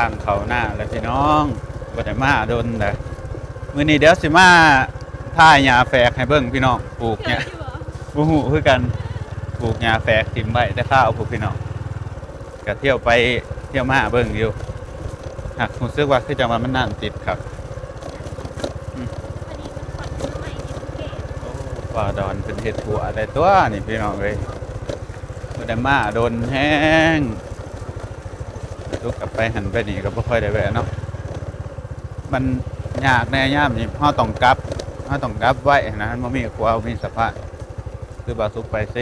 ທາງເຂົ້ານາແລ້ວພີ່ນ້ອງ ບໍ່ໄດ້ມາດົນແລ້ວ. ມື້ນີ້ດຽວຊິມາຖ່າຍຫຍ້າແຝກໃຫ້ເບິ່ງພີ່ນ້ອງ ປູກຫຍ້າ ບໍ່ຮູ້ຄືກັນ ປູກຫຍ້າແຝກຖິ້ມໄວ້ແຕ່ຄາວພຸ້ນພີ່ນ້ອງ. ກະທ່ຽວໄປທ່ຽວມາເບິ່ງຢູ່ ຫາກຮູ້ສຶກວ່າຄືຈັ່ງວ່າມັນນ້ຳຕິດຄັກ. ອືມ ໂອ້ ວ່າດອນເພິ່ນເຮັດຫົວໄດ້ຕົວນີ້ພີ່ນ້ອງເອີຍ ບໍ່ໄດ້ມາດົນແຮງ. ທຸກກັບໄປຫັ້ນໄປນີ້ກໍບໍ່ຄ່ອຍໄດ້ແວະເນາະ ມັນຍາກແດ່ຍາມນີ້ ເຮົາຕ້ອງກັບ ເຮົາຕ້ອງກັບໄວຫັ້ນນະ ມັນບໍ່ມີຂົວ ບໍ່ມີສະພານ. ຄືບ່າວສຸກໄປເຊ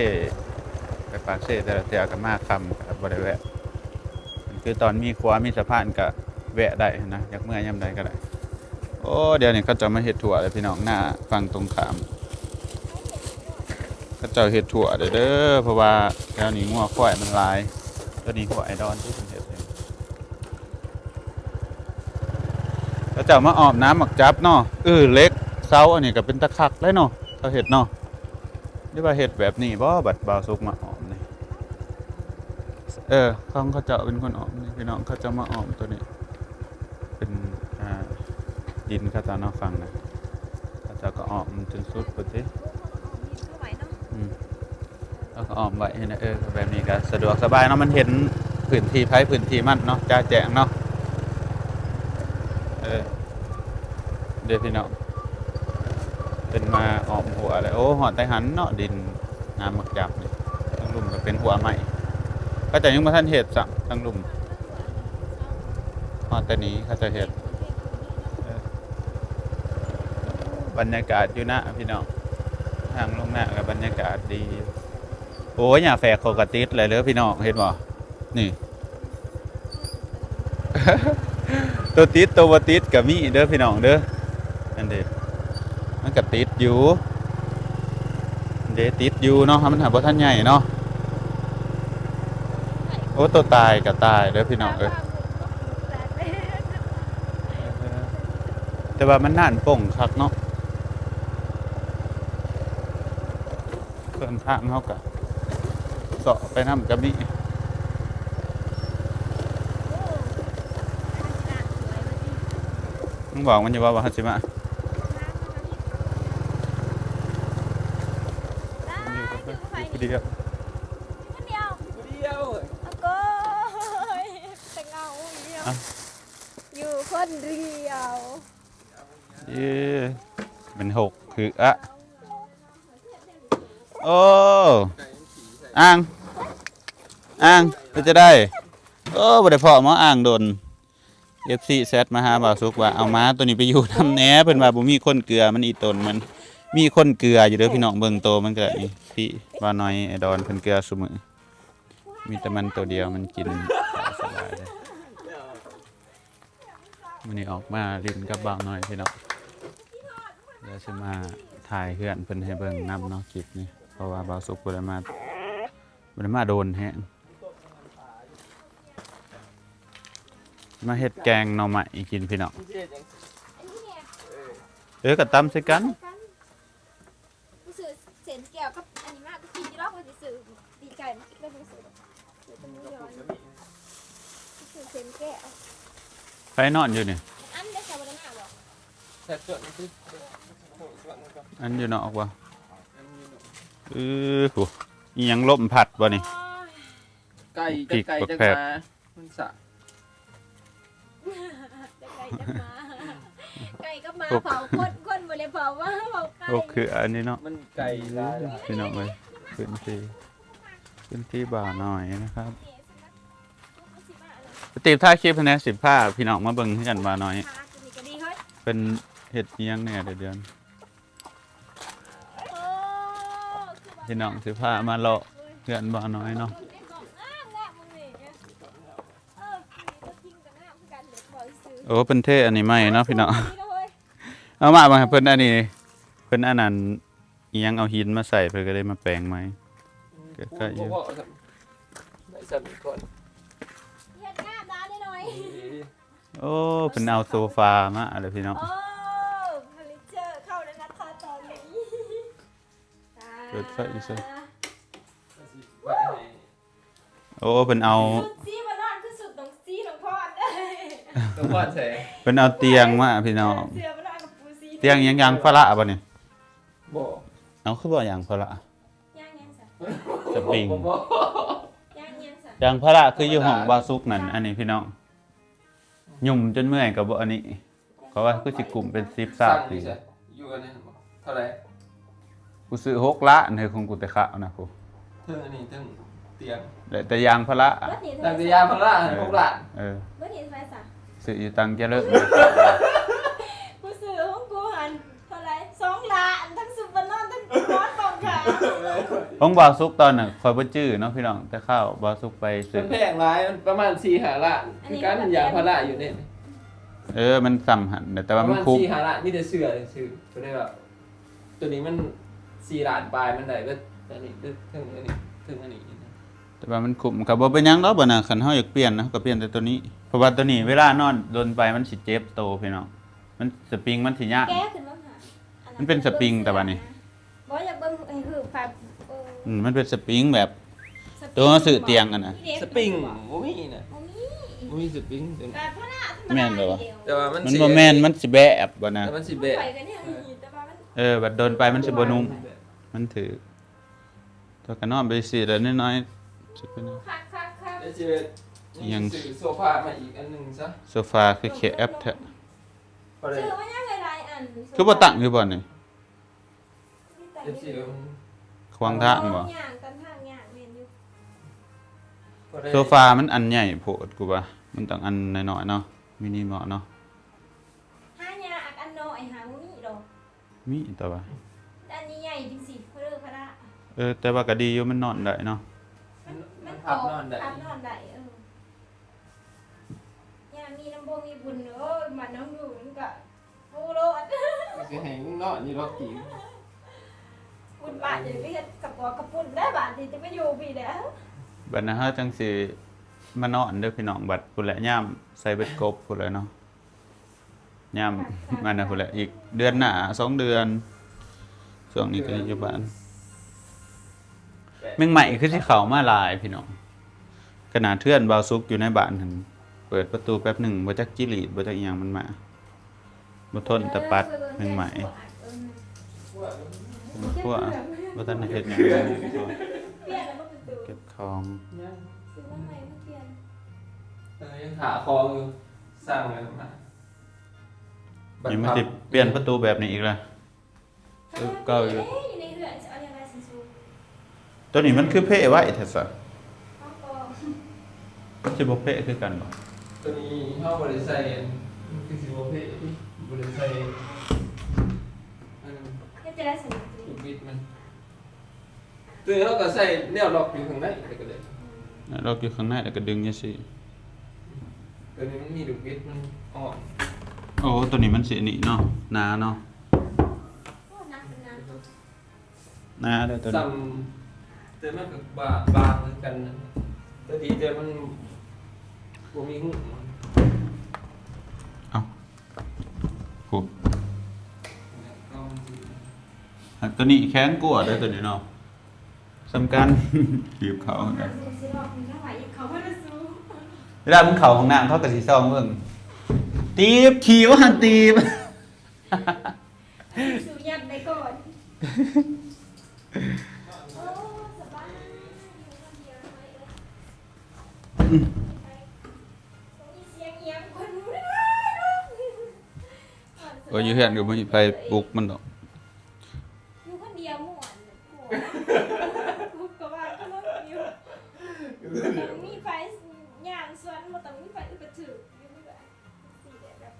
ໄປປາກເຊແຕ່ລະເທື່ອກໍມາຄ່ຳ ກໍບໍ່ໄດ້ແວະ. ຄືຕອນມີຂົວມີສະພານກໍແວະໄດ້ຫັ້ນນະ ຢາກເມືອຍາມໃດກໍໄດ້. ໂອ້ ດຽວນີ້ເຂົາເຈົ້າມາເຮັດທົ່ວແລ້ວພີ່ນ້ອງ ໜ້າຝັ່ງຕົງຂ້າມ ເຂົາເຈົ້າເຮັດທົ່ວແລ້ວເດີ ເພາະວ່າແຖວນີ້ງົວຄວາຍມັນຫຼາຍ. ຕົວນີ້ຫົວໄອ້ດອນທີ່ເພິ່ນເຮັດນີ້ ເຂົາເຈົ້າມາອ້ອມນ້ຳໝາກຈັບເນາະ. ເອີ ເຫຼັກເສົາອັນນີ້ກໍເປັນຕາຄັກເດ້ເນາະ ເຂົາເຮັດເນາະ. ຫຼືວ່າເຮັດແບບນີ້ບໍ່ ບັດບ່າວສຸກມາອ້ອມນີ້? ເອີ ຂອງເຂົາເຈົ້າເປັນຄົນອ້ອມນີ້ພີ່ນ້ອງ ເຂົາເຈົ້າມາອ້ອມຕົວນີ້ ເປັນ ອ່າ ດິນເຂົາເຈົ້າເນາະ ຝັ່ງນັ້ນ ເຂົາເຈົ້າກໍອ້ອມຈົນສຸດພຸ້ນຕິ. ອືມ ເຂົາກໍອ້ອມໄວ້ຫັ້ນນະ. ເອີ ແບບນີ້ກໍສະດວກສະບາຍເນາະ ມັນເຫັນພື້ນທີ່ໃຜພື້ນທີ່ມັນເນາະ ຈະແຈ້ງເນາະ. ເອີ ເດ້ພີ່ນ້ອງ ເພິ່ນມາອ້ອມຫົວແລ້ວ. ໂອ້ ຮອດແຕ່ຫັ້ນເນາະ ດິນນ້ຳໝາກຈັບນີ້ ທາງລຸ່ມກໍເປັນຫົວໄມ້ ເຂົາເຈົ້າຍັງບໍ່ທັນເຮັດຊ້ຳ ທາງລຸ່ມ ຮອດແຕ່ນີ້ເຂົາເຈົ້າເຮັດ. ເອີ ບັນຍາກາດຢູ່ນາພີ່ນ້ອງ ທາງລົງນາກໍບັນຍາກາດດີ. ໂອ້ຍ ຫຍ້າແຝກເຂົາກໍຕິດແລ້ວເດີພີ່ນ້ອງ ເຫັນບໍ່ນີ້ ໂຕຕິດໂຕບໍ່ຕິດກໍມີເດີພີ່ນ້ອງເດີ. ອັນເດ ມັນກໍຕິດຢູ່ ເດ ຕິດຢູ່ເນາະ ມັນຫາບໍ່ທັນໃຫຍ່ເນາະ. ໂອ້ ໂຕຕາຍກໍຕາຍເດີພີ່ນ້ອງເອີຍ ແຕ່ວ່າມັນໜ້ານປົ່ງຄັກເນາະ. ເຄື່ອງທາງເຮົາກະເຊາະໄປນຳກະມີ. ມຶງບອກມັນຢູ່ບໍ່ວ່າເຮົາຊິມາ? ຢູ່ຄົນດຽວ ຄົນດຽວ ຢູ່ຄົນດຽວ ໂອ້ຍ ຕະເຫງົາດຽວ ຢູ່ຄົນດຽວ. ເອີ ແມ່ນຫົກຄືອະ. ໂອ້ ອ່າງ ອ່າງ ເປັນຈັ່ງໃດ? ໂອ້ ບໍ່ໄດ້ພໍ້ໝໍອ່າງດົນ. ເອັຟຊີ ແຊັດມາຫາບ່າວສຸກວ່າ ເອົາໝາໂຕນີ້ໄປຢູ່ນຳແດ່ ເພິ່ນວ່າບໍ່ມີຄົນເກືອ ມັນອີ່ຕົນມັນມີຄົນເກືອຢູ່ເດີພີ່ນ້ອງ. ເບິ່ງໂຕມັນກໍໄດ້ນີ້ ພີ່ ບ່າວນ້ອຍ ໄອ້ດອນ ເພິ່ນເກືອຊຸມື້ ມີແຕ່ມັນໂຕດຽວ ມັນກິນສະບາຍເລີຍ. ມື້ນີ້ອອກມາຫຼິ້ນກັບບ່າວນ້ອຍພີ່ນ້ອງ ແລ້ວຊິມາຖ່າຍເຮືອນເພິ່ນໃຫ້ເບິ່ງນຳເນາະ ຄລິບນີ້ ເພາະວ່າບ່າວສຸກບໍ່ໄດ້ມາ ບໍ່ໄດ້ມາດົນແຮງ. ມາເຮັດແກງໜໍ່ໄມ້ກິນພີ່ນ້ອງ. ເອີ ກໍຕຳໃສ່ກັນ. ກູຊື້ເສັ້ນແກ້ວກັບອັນນີ້ມາ ກູກິນຢູ່ດອກ ວ່າຊິຊື້ປີກໄກ່ມາກິນ ແລ້ວກູຊື້ດອກ ຊື້ແຕ່ໝູຢອນ ກູຊື້ເສັ້ນແກ້ວ. ໃຜນອນຢູ່ນີ້? ອັນໄດ້ໃສ່ບໍ່ໄດ້ມາບໍ່? ອັນຢູ່ນອກບໍ່? ເອີ ຜູ້ ອີ່ຫຍັງລົມພັດບໍ່ນີ້? ໂອ້ຍ ໄກ່ ຈັກໄກ່ຈັກໝາ ມັນສະ ໄກ່ກັບໝາ ໄກ່ກັບໝາເຝົ້າຄົນ ຄົນບໍ່ໄດ້ເຝົ້າໝາ ເຝົ້າໄກ່. ໂອ້ ຄືອັນນີ້ເນາະ ມັນໄກ່ຫຼາຍ ພີ່ນ້ອງເອີຍ ພື້ນທີ່ ພື້ນທີ່ບ່າວນ້ອຍນະຄັບ. ໄປຕີບຖ່າຍຄລິບໃຫ້ແດ່ ຊິພາພີ່ນ້ອງມາເບິ່ງເຮືອນບ່າວນ້ອຍ ເພິ່ນເຮັດອີ່ຫຍັງແດ່ດຽວນີ້. ພີ່ນ້ອງຊິພາມາເລາະເຮືອນບ່າວນ້ອຍເນາະ. ໂອ້ ເພິ່ນເທອັນນີ້ໃໝ່ເນາະພີ່ນ້ອງ ເອົາມາເບິ່ງໃຫ້ເພິ່ນ ອັນນີ້ເພິ່ນອັນນັ້ນ ອີ່ຫຍັງ ເອົາຫີນມາໃສ່ ເພິ່ນກໍເລີຍມາແປງໃໝ່. ໃກ້ໆຢູ່ ໄດ້ສ່ຳນີ້ກ່ອນ ເຮັດງາມນະນ້ອຍ. ໂອ້ ເພິ່ນເອົາໂຊຟາມາເລີຍພີ່ນ້ອງ. ໂອ້ ເຟີນິເຈີເຂົ້າແລ້ວນະຄະຕອນນີ້. ເປີດໄຟໃສ່ ໂອ້ ເພິ່ນເອົາ ຊຸດສີບໍ່ນອນ ຄືຊຸດນ້ອງສີນ້ອງພອນເອີຍ. ເພິ່ນເອົາຕຽງມາພີ່ນ້ອງ. ຕຽງຫຍັງ ຍາງພາລາບໍ່ນີ້? ບໍ່. ເອົາ ຄືບໍ່ຍາງພາລາ? ຍາງຫຍັງຊະ? ສະປຣິງ. ຍາງຫຍັງຊະ? ຍາງພາລາຄືຢູ່ຫ້ອງບ່າວສຸກນັ້ນ. ອັນນີ້ພີ່ນ້ອງ ຫຍຸ້ມຈົນເມື່ອຍກໍບໍ່ ອັນນີ້ ເຂົາວ່າຄືຊິກຸ້ມເປັນສິບຊາວປີ. ຢູ່ອັນນີ້ເທົ່າໃດ? ກູຊື້ຫົກລ້ານເຮີຍ ຂອງກູແຕ່ຄາວນະພຸ້ນ. ເທິງອັນນີ້ ເທິງຕຽງ ແຕ່ ແຕ່ຢາງພາລາ. ແຕ່ຢາງພາລາຫົກລ້ານ. ເອີ ຊື້ຢູ່ຕັງຈະເລີນ. ກູຊື້ຂອງກູຫັ້ນເທົ່າໃດ? ສອງລ້ານ ທັງຊຸດມານອນ ທັງໝອນປອງຂາ. ຂອງບ່າວສຸກຕອນນັ້ນຂ້ອຍບໍ່ຈື່ເນາະພີ່ນ້ອງ ແຕ່ຄາວບ່າວສຸກໄປຊື້. ມັນແພງຫຼາຍ ມັນປະມານສີ່ຫ້າລ້ານຄືກັນ. ຢາງພາລາຢູ່ນີ້ ເອີ ມັນສ່ຳຫັ້ນ ແຕ່ວ່າມັນຄຸ້ມ. ປະມານສີ່ຫ້າລ້ານ ມີແຕ່ເສື້ອຊື່ໆ ກໍໄດ້ວ່າ ຕົວນີ້ມັນສີ່ລ້ານປາຍ ມັນໄດ້ເບິດ ອັນນີ້ເຖິງອັນນີ້ ເຖິງອັນນີ້. ແຕ່ວ່າມັນຄຸ້ມ ກໍບໍ່ເປັນຫຍັງດອກບັດນະ. ຄັນເຮົາຢາກປ່ຽນນະ ເຮົາກໍປ່ຽນແຕ່ຕົວນີ້ ເພາະວ່າຕົວນີ້ເວລານອນດົນໄປມັນຊິເຈັບໂຕພີ່ນ້ອງ. ມັນ ສະປຣິງມັນຊິຍາກ. ແກະຂຶ້ນມາຫາ ອັນນັ້ນ ມັນເປັນສະປຣິງ ແຕ່ວ່ານີ້ ບໍ່ ຢາກເບິ່ງໃຫ້ຄືພາບ. ເອີ ອືມ ມັນເປັນສະປຣິງແບບ ໂຕເຮົາຊື້ຕຽງຫັ້ນນະ. ສະປຣິງບໍ່ມີນະ. ບໍ່ມີ ບໍ່ມີສະປຣິງ. ແມ່ນບໍ່ວະ? ແຕ່ວ່າມັນ ມັນບໍ່ແມ່ນ ມັນຊິແບບບໍ່ນະ. ແຕ່ມັນຊິແບບ. ເອີ ບັດດົນໄປມັນຊິບໍ່ນຸ້ມ ມັນຖືກ. ແຕ່ກໍນອນໄປຊິແລ້ວນ້ອຍໆ ຊິເປັນຫຍັງ. ຊື້ໂຊຟາມາອີກອັນໜຶ່ງຊະ. ໂຊຟາຄືແຄບແທ້. ຊື້ມາຍັງຫຼາຍໆອັນ. ຄືບໍ່ຕັ້ງຢູ່ບ່ອນນີ້? ເອັຟຊີ ຂວາງທາງບໍ່? ຍ່າງຕາມທາງຍ່າງແມ່ນຢູ່. ໂຊຟາມັນອັນໃຫຍ່ໂພດ ກູວ່າມັນຕ້ອງອັນນ້ອຍໆເນາະ ມິນິມອລເນາະ. ຫາຍາກ ອັນນ້ອຍຫາບໍ່ມີດອກ. ມີແຕ່ວ່າ ອັນໃຫຍ່ໆຈັ່ງຊີ້ ເພີເລີພະລະ. ເອີ ແຕ່ວ່າກໍດີຢູ່ ມັນນອນໄດ້ເນາະ. ມັນ ມັນ ມັນພັບນອນໄດ້ ພັບນອນໄດ້. ເອີ ຍາມມີນ້ຳບົງມີບຸນ ໂອ້ຍ ມານອນຢູ່ມັນກໍ ໂອ້ໂລດ ຊິໃຫ້ມຶງນອນຢູ່ດອກຕີ. ບຸນບາດ ຢ່າໄປເຮັດກະປອກກະປຸ້ນໄດ້ບາດນີ້ ຈະມາຢູ່ພີ້ແລ້ວ. ບັດນັ້ນເຮົາຈັ່ງຊິມານອນເດີພີ່ນ້ອງ. ບັດພຸ້ນແຫຼະ ຍາມໃສ່ເບັດກົບພຸ້ນແຫຼະເນາະ. ຍາມອັນນັ້ນພຸ້ນແຫຼະ ອີກເດືອນໜ້າ ສອງເດືອນ. ຊ່ວງນີ້ກໍຍັງຢູ່ບ້ານ. ແມງໄມ້ຄືຊິເຂົ້າມາຫຼາຍພີ່ນ້ອງ. ຂະໜາດເຮືອນບ່າວສຸກຢູ່ໃນບ້ານຫັ້ນ ເປີດປະຕູແປັບໜຶ່ງ ບໍ່ຈັກຈິລີດ ບໍ່ຈັກອີ່ຫຍັງມັນມາ. ບໍ່ທົນແຕ່ປັດແມງໄມ້. ຄົວ ບໍ່ທັນໄດ້ເຮັດຫຍັງ. ເກັບຂອງ. ເອີ ຍັງຖ້າຂອງຢູ່. ສ້າງແລ້ວມາ. ນີ້ມັນຊິປ່ຽນປະຕູແບບນີ້ອີກລະ. ເອີ ເກົ່າຢູ່. ຢູ່ໃນເຮືອນ ຊິເອົາຫຍັງໄວ້ສູງໆ? ຕົວນີ້ມັນຄືເພໄວ້ແທ້ຊະ? ເອົາກໍ ມັນຊິບໍ່ເພຄືກັນບໍ່? ຕົວນີ້ເຮົາບໍ່ໄດ້ໃສ່ ມັນຄືຊິບໍ່ເພ ບໍ່ໄດ້ໃສ່ອັນ ເຮັດຈັ່ງໃດຊັ້ນ? ລູກບິດມັນ. ຕົວນີ້ເຮົາກໍໃສ່ແນວລັອກຢູ່ຂ້າງໃນແລ້ວກໍໄດ້. ແນວລັອກຢູ່ຂ້າງໃນ ແລ້ວກໍດຶງຈັ່ງຊີ້. ຕົວນີ້ມັນມີລູກບິດ ມັນອ່ອນ. ໂອ້ ຕົວນີ້ມັນຊິອັນນີ້ເນາະ ໜາເນາະ. ໂອ້ ໜາເປັນໜາ ໜາເດີຕົວນີ້. ສ່ຳ ແຕ່ມັນກໍບາງ ບາງຄືກັນນະ ແຕ່ດີແຕ່ມັນບໍ່ມີຮູ. ເອົ້າ ໂອ້ ຕົວນີ້ແຂງກວ່າເດີຕົວນີ້ເນາະ. ສຳຄັນ ບີບເຂົ້ານະ. ເວລາມັນເຂົ້າຫ້ອງນ້ຳ ເຂົາກໍຊິສ່ອງເບິ່ງ ຕີບ ຂີ່ວ່າຫັ້ນ ຕີບ. ສູບຍັດໄປກ່ອນ. ໂອ້ ສະບາຍ ຢູ່ຄົນດຽວ. ອືມ ບໍ່ມີສຽງອີ່ຫຍັງ ຄົນ ໂອ້ຍ ຢູ່ເຮືອນກໍບໍ່ມີໃຜປຸກມັນດອກ. ຢູ່ຄົນດຽວມ່ວນ ໂອ້ ກໍວ່າກໍລົງຢູ່ ບໍ່ຕ້ອງມີໃຜຍ່າງສວນ ບໍ່ຕ້ອງມີໃຜອຸປະຖືກຢູ່ ມີແບບ ຈັ່ງຊີ້ແຫຼະ ແບບ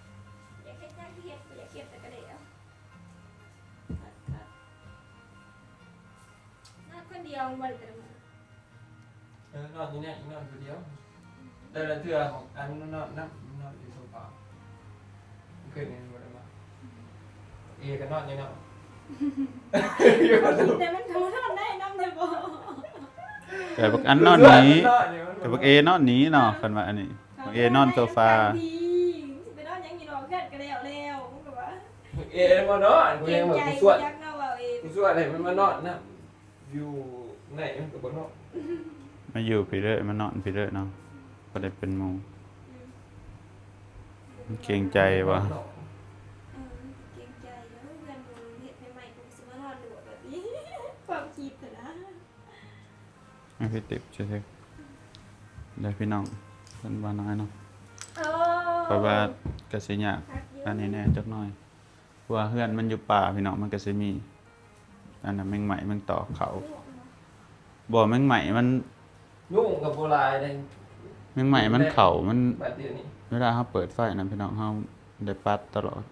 ຢາກເຮັດຫຍັງກໍເຮັດ ບໍ່ຢາກເຮັດແຕ່ກໍແລ້ວ. ນອນຄົນດຽວບໍ່ໄດ້ແຕ່ລະມື້. ເອີ ນອນຢູ່ນີ້ ນອນຜູ້ດຽວ. ແຕ່ລະເທື່ອຂອງອັນນອນນຳ ນອນຢູ່ໂຊຟາ. ຄືນນີ້ບໍ່ໄດ້ມາ. ເອກໍນອນຢູ່ນຳ. ແຕ່ມັນກໍນອນໄດ້ນຳແທ້ບໍ່? ແຕ່ບັກອັນນອນນີ້ ແຕ່ບັກເອນອນນີ້ເນາະ ຄັນວ່າອັນນີ້ ບັກເອນອນໂຊຟາ. ຊິໄປນອນຫຍັງຢູ່ນອກເຮືອນກໍແລ້ວແລ້ວ ມັນກໍວ່າ ບັກເອບໍ່ນອນ ເກງໃຈ ຢາກນອນເວົ້າເອງ ຜູ້ຊວນໃຫ້ມັນມານອນນຳ. ຢູ່ໃນມັນກໍບໍ່ເນາະ ມາຢູ່ພີ້ເດີ ມານອນພີ້ເດີເນາະ ບໍ່ໄດ້ເປັນໝູ່. ອືມ ອືມ ເກງໃຈບໍ່? ເອີ ເກງໃຈຢູ່ ເຮືອນເຮົາເຮັດໃໝ່ໆ ກູຊິມານອນຫຼວດແບບນີ້ ຄວາມຄິດນະ. ໃຫ້ໄປຕິບຊື່ໆ ເດີພີ່ນ້ອງ ເພິ່ນວ່ານ້ອຍເນາະ. ເອີ ຂ້ອຍວ່າກະຊິຍາກອັນນີ້ແດ່ຈັກໜ້ອຍ ເພາະວ່າເຮືອນມັນຢູ່ປ່າພີ່ນ້ອງ ມັນກະຊິມີອັນນັ້ນ ແມງໄມ້ ແມງຕອກເຂົ້າ. ບໍ່ ແມງໄມ້ມັນ ຍຸງກໍບໍ່ຫຼາຍເດ້ ແມງໄມ້ມັນເຂົ້າ ມັນ ບາດດຽວນີ້ ເວລາເຮົາເປີດໄຟນະພີ່ນ້ອງ ເຮົາໄດ້ປັດຕະຫຼອດ.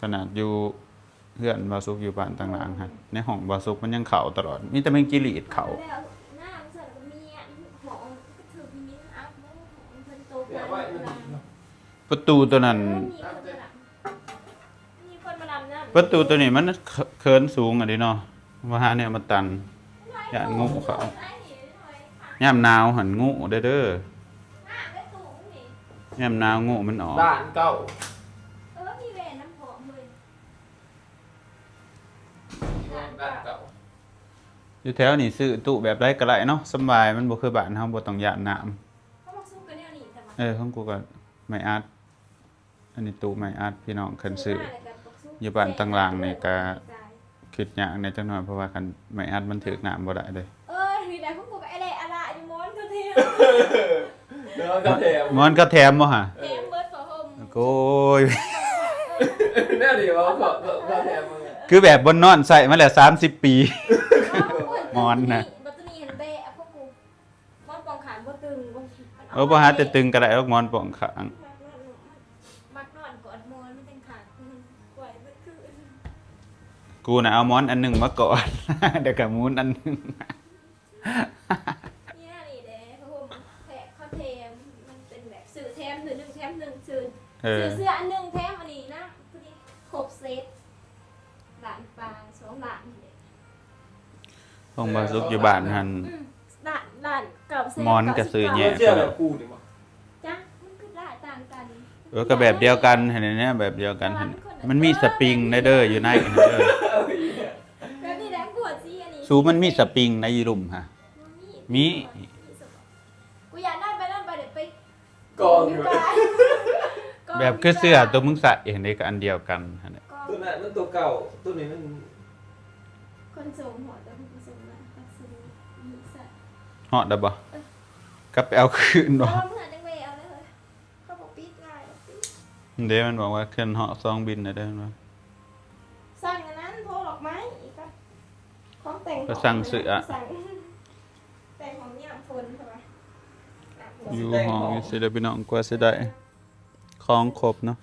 ຂະໜາດຢູ່ເຮືອນບ່າວສຸກຢູ່ບ້ານຕ່າງຫຼັງຫັ້ນ ໃນຫ້ອງບ່າວສຸກມັນຍັງເຂົ້າຕະຫຼອດ ມີແຕ່ແມງຈີລີດເຂົ້າ. ປະຕູໂຕນັ້ນ ປະຕູໂຕນີ້ມັນເຂີນສູງອັນນີ້ເນາະ ມາຫາແນວມາຕັນ ຢ້ານງູເຂົ້າ. ຍາມໜາວຫັ້ນງູເດີ ຍາມໜາວງູມັນອອກ. ດ້ານເກົ່າ ເອີ ມີແວ່ນຳພ້ອມເລີຍ ດ້ານເກົ່າ. ຢູ່ແຖວນີ້ຊື້ຕູ້ແບບໃດກໍໄດ້ເນາະ ສຳບາຍ ມັນບໍ່ຄືບ້ານເຮົາ ບໍ່ຕ້ອງຢ້ານນ້ຳ. ເອີ ຂອງກູກໍໄມ້ອັດ ອັນນີ້ຕູ້ໄມ້ອັດພີ່ນ້ອງ ຄັນຊື້ຢູ່ບ້ານຕ່າງຫຼັງນີ້ກະຄິດຍາກແດ່ຈັກໜ້ອຍ ເພາະວ່າຄັນໄມ້ອັດມັນຖືກນ້ຳບໍ່ໄດ້ເດ້. ເອີ ນີ້ແຫຼະ ຂອງກູກໍອະແລະອະລະຢູ່ ໝອນກະແຖມ ເອີ ໝອນກະແຖມ ໝອນກະແຖມບໍ່ຫະ? ແຖມເບິດຜ້າຫົ່ມ ໂອ້ຍ ແນວນີ້ບໍ່ ກະແຖມ ຄືແບບບ່ອນນອນໃຊ້ມາແລ້ວສາມສິບປີ ໝອນນະ ບັດໂຕນີ້ຫັ້ນແບະ ຂອງກູ ໝອນປ່ອງຂ້າງບໍ່ຕຶງ ເອີ ບໍ່ຫາແຕ່ຕຶງກໍໄດ້ດອກ ໝອນປ່ອງຂ້າງ. ມັກນອນ ມັກນອນກອດໝອນ ມັນຈັ່ງຄັກ ກວຍເບິດຄືນ. ກູນະເອົາໝອນອັນໜຶ່ງມາກອດ ແລ້ວກໍໝູນອັນໜຶ່ງ. ນີ້ນະ ນີ້ເດ້ ຜ້າຫົ່ມແພະ ເຂົາແຖມ ມັນເປັນແບບຊື້ແຖມ ຊື້ໜຶ່ງແຖມໜຶ່ງ ຊື້ ເອີ ຊື້ເສື້ອອັນໜຶ່ງແຖມອັນນີ້ນະ ພໍດີຄົບເຊັດ ລ້ານປາຍ ສອງລ້ານນີ້ແຫຼະ. ຂອງບ່າວສຸກຢູ່ບ້ານຫັ້ນ ອືມ ລ້ານ ລ້ານເກົ້າແສນ ໝອນກໍຊື້ແຍກ ເສື້ອແບບກູນີ້ບໍ່? ຈັກ ມັນຄືຫຼາຍຕ່າງກັນ. ເອີ ກໍແບບດຽວກັນຫັ້ນແຫຼະ ແບບດຽວກັນຫັ້ນ ແຕ່ວ່າມັນຄົນລະ ມັນມີສະປຣິງໄດ້ເດີ ຢູ່ໃນຫັ້ນເດີ ແບບນີ້ແຫຼະ ຫົວສີອັນນີ້ ສູ ມັນມີສະປຣິງໃນຢູ່ລຸ່ມຫະ ມີ ມີ ມີ ມີສະປຣິງ. ກູຢາກນອນໄປນອນໄປ ດຽວໄປ ກອງຢູ່ ແບບຄືເສື້ອໂຕມຶງໃສ່ຫັ້ນເດ້ ກໍອັນດຽວກັນຫັ້ນແຫຼະ. ໂຕນັ້ນມັນໂຕເກົ່າ ໂຕນີ້ມັນ ຂົນສົ່ງຮອດແລ້ວ ຂົນສົ່ງມາ ປັດສະນີ ມີສະ ຮອດແລ້ວບໍ່? ເອີ ກັບໄປເອົາຄືນບໍ່? ບໍ່ ເມື່ອຈັ່ງແວ່ເອົາເລີຍ ເຂົາບໍ່ປິດງ່າຍດອກຕິ. ເດ້ ມັນບອກວ່າຂຶ້ນຮອດສອງບິນແລ້ວເດ້ ສັ່ງອັນນັ້ນ ໂທດອກໄມ້ກັບຂອງແຕ່ງ ກໍສັ່ງເສື້ອ ສັ່ງ ແຕ່ງຫ້ອງຍາມຝົນເຂົາວ່າ ຢູ່ຫ້ອງຈັ່ງຊີ້ເດີພີ່ນ້ອງ ກວ່າຊິໄດ້ຂອງຄົບເນາະ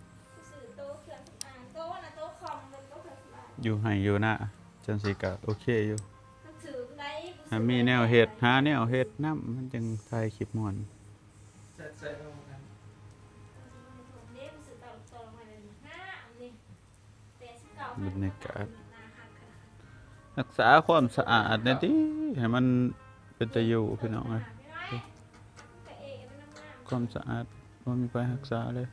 ຢູ່ໄຮ່ຢູ່ນາຈັ່ງຊີ້ກໍໂອເຄຢູ່. ຖ້າມີແນວເຮັດ ຫາແນວເຮັດນຳ ມັນຈັ່ງຖ່າຍຄລິບມ່ວນ. ບັນຍາກາດ ຮັກສາຄວາມສະອາດແດ່ຕິ ໃຫ້ມັນເປັນຕາຢູ່ພີ່ນ້ອງເອີຍ. ຄວາມສະອາດບໍ່ມີໃຜຮັກສາເລີຍ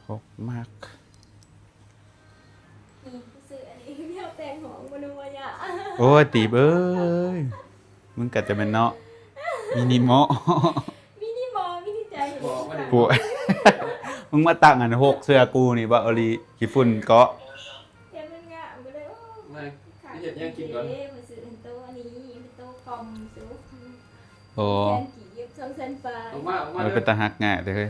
ຫົກມາກ. ນີ້ ຊື້ອັນນີ້ແນວແຕ່ງຫ້ອງບໍ່ຮູ້ວ່າຢາກ ໂອ້ຍ ຕີບເອີຍ ມຶງກໍຈະແມ່ນເນາະ ມິນິມໍ ມິນິມໍ ມິນິໃຈ ປົວ ມຶງມາຕັ້ງອັນຫົກເສື້ອກູນີ້ບໍ່ ອີ່ຫຼີ ຂີ້ຝຸ່ນເກາະ ແຕ່ມັນງາມກໍເລີຍ ໂອ້ ມາ ຄັກ ເຮັດຫຍັງກິນກ່ອນ ເດ້ ມາຊື້ອັນໂຕອັນນີ້ ໂຕຄອມ ໂຕ ໂອ້ ແສນກີບ ສອງແສນປາຍ ອອກມາ ອອກມາ ເອີ ເດີ ເປັນຕາຮັກງ່າຍເດ້ເຮີ້ຍ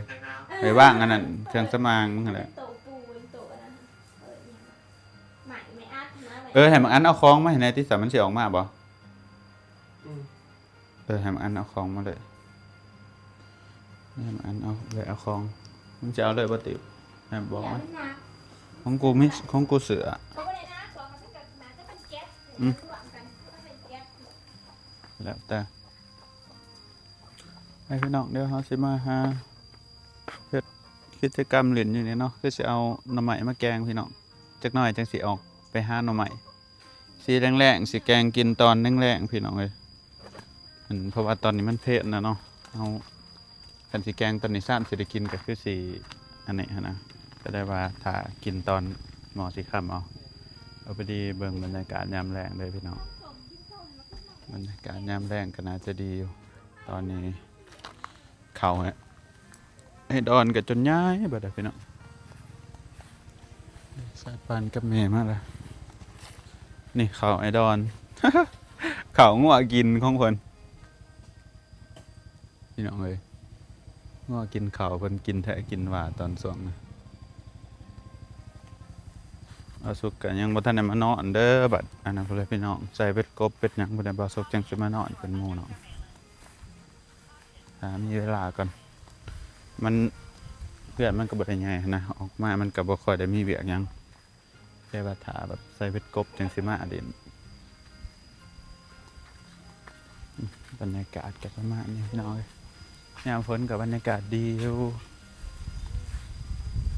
ໄປວາງອັນນັ້ນ ເຄື່ອງສຳອາງມຶງຫັ້ນແຫຼະ ໂຕປູນ ໂຕອັນນັ້ນ ເອີ ຫຍັງ ໄມ້ ໄມ້ອັດນະ ເອີ ໃຫ້ບັກອັນເອົາຂອງມາໃຫ້ແດ່ຕິ ສະ ມັນຊິອອກມາບໍ່? ອືມ ເອີ ໃຫ້ບັກອັນເອົາຂອງມາເລີຍ ໃຫ້ບັກອັນເອົາ ເລີຍເອົາຂອງ ມັນຊິເອົາເລີຍບໍ່ຕິ ໃຫ້ບອກມັນ ຂອງກູມີ ຂອງກູເສື້ອ ອືມ ແລ້ວແຕ່ ໄປພີ່ນ້ອງ ດຽວເຮົາຊິມາຫາເຮັດກິດຈະກຳຫຼິ້ນຢູ່ນີ້ເນາະ ຄືຊິເອົາໜໍ່ໄມ້ມາແກງພີ່ນ້ອງ ຈັກໜ້ອຍຈັ່ງຊິອອກໄປຫາໜໍ່ໄມ້ ຊິແລງໆ ຊິແກງກິນຕອນແລງໆ ພີ່ນ້ອງເອີຍ ອັນ ເພາະວ່າຕອນນີ້ມັນເພນນະເນາະ ເຮົາ ຄັນຊິແກງຕອນນີ້ຊ້ຳຊິໄດ້ກິນກໍຄືຊິອັນນີ້ຫັ້ນນະ ກໍໄດ້ວ່າຖ້າກິນຕອນໝໍ່ຊິຄ່ຳເອົາ ເອົາ ພໍດີເບິ່ງບັນຍາກາດຍາມແລງເດີພີ່ນ້ອງ. ບັນຍາກາດຍາມແລງກໍໜ້າຈະດີຢູ່. ຕອນນີ້ເຂົ້າໃຫ້ ໃຫ້ດອນກໍຈົນໃຫຍ່ເບິດແລ້ວພີ່ນ້ອງ. ສາຍປານກັບແມ່ມາແລ້ວ. ນີ້ເຂົ້າໄອ້ດອນ ເຂົ້າງົວກິນຂອງເພິ່ນ ພີ່ນ້ອງເອີຍ. ງົວກິນເຂົ້າ ເພິ່ນກິນແທະກິນຫວ່າຕອນຊ່ວງນະ. ບ່າວສຸກກໍຍັງບໍ່ທັນໄດ້ມານອນເດີ. ບັດອັນນັ້ນພຸ້ນແຫຼະພີ່ນ້ອງ ໃສ່ເບັດກົບເບັດຫຍັງພຸ້ນແຫຼະ ບ່າວສຸກຈັ່ງຊິມານອນເປັນໝູ່ນ້ອງ. ຖ້າມີເວລາກ່ອນ ມັນ ເຮືອນມັນກໍບໍ່ໄດ້ໃຫຍ່ຫັ້ນນະ ອອກມາມັນກໍບໍ່ຄ່ອຍໄດ້ມີວຽກຫຍັງ. ແຕ່ວ່າຖ້າແບບໃສ່ເບັດກົບຈັ່ງຊິມາຫຼິ້ນ. ບັນຍາກາດກໍປະມານນີ້ພີ່ນ້ອງເອີຍ. ຍາມຝົນກໍບັນຍາກາດດີຢູ່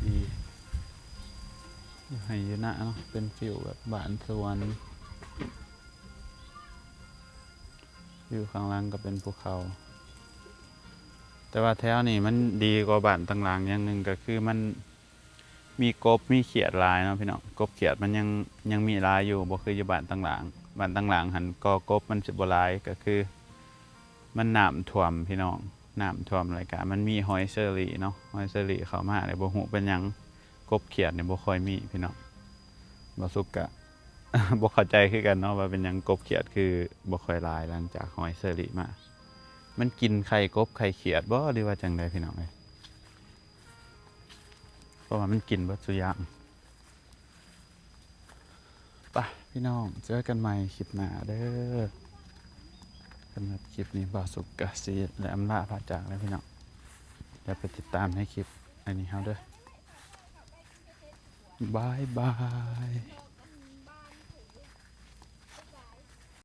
ດີ ຢູ່ໄຮ່ຢູ່ນາເນາະ ເປັນຟີວແບບບ້ານສວນ. ຢູ່ຂ້າງຫຼັງກໍເປັນພູເຂົາ ແຕ່ວ່າແຖວນີ້ມັນດີກວ່າບ້ານຕ່າງຫຼັງຢ່າງໜຶ່ງ ກໍຄືມັນມີກົບມີຂຽດຫຼາຍເນາະພີ່ນ້ອງ. ກົບຂຽດມັນຍັງ ຍັງມີຫຼາຍຢູ່ ບໍ່ຄືຢູ່ບ້ານຕ່າງຫຼັງ. ບ້ານຕ່າງຫຼັງຫັ້ນກໍກົບມັນຊິບໍ່ຫຼາຍ ກໍຄືມັນນ້ຳຖ້ວມພີ່ນ້ອງ ນ້ຳຖ້ວມ ແລ້ວກະມັນມີຫອຍເຊີຣີເນາະ ຫອຍເຊີຣີເຂົ້າມາ ແລ້ວບໍ່ຮູ້ເປັນຫຍັງ ກົບຂຽດນີ້ບໍ່ຄ່ອຍມີພີ່ນ້ອງ. ບ່າວສຸກກະ ບໍ່ເຂົ້າໃຈຄືກັນເນາະ ວ່າເປັນຫຍັງກົບຂຽດຄືບໍ່ຄ່ອຍຫຼາຍຫຼັງຈາກຫອຍເຊີຣີມາ. ມັນກິນໄຂ່ກົບໄຂ່ຂຽດບໍ່ ຫຼືວ່າຈັ່ງໃດພີ່ນ້ອງເອີຍ? ເພາະວ່າມັນກິນເບິດສູ່ຢ່າງ. ໄປພີ່ນ້ອງ ເຈີກັນໃໝ່ຄລິບໜ້າເດີ. ສຳລັບຄລິບນີ້ບ່າວສຸກກະຊິໄດ້ອຳລາພາຈາກແລ້ວພີ່ນ້ອງ. ດຽວໄປຕິດຕາມໃນຄລິບອັນນີ້ເຮົາເດີ. ບາຍບາຍ.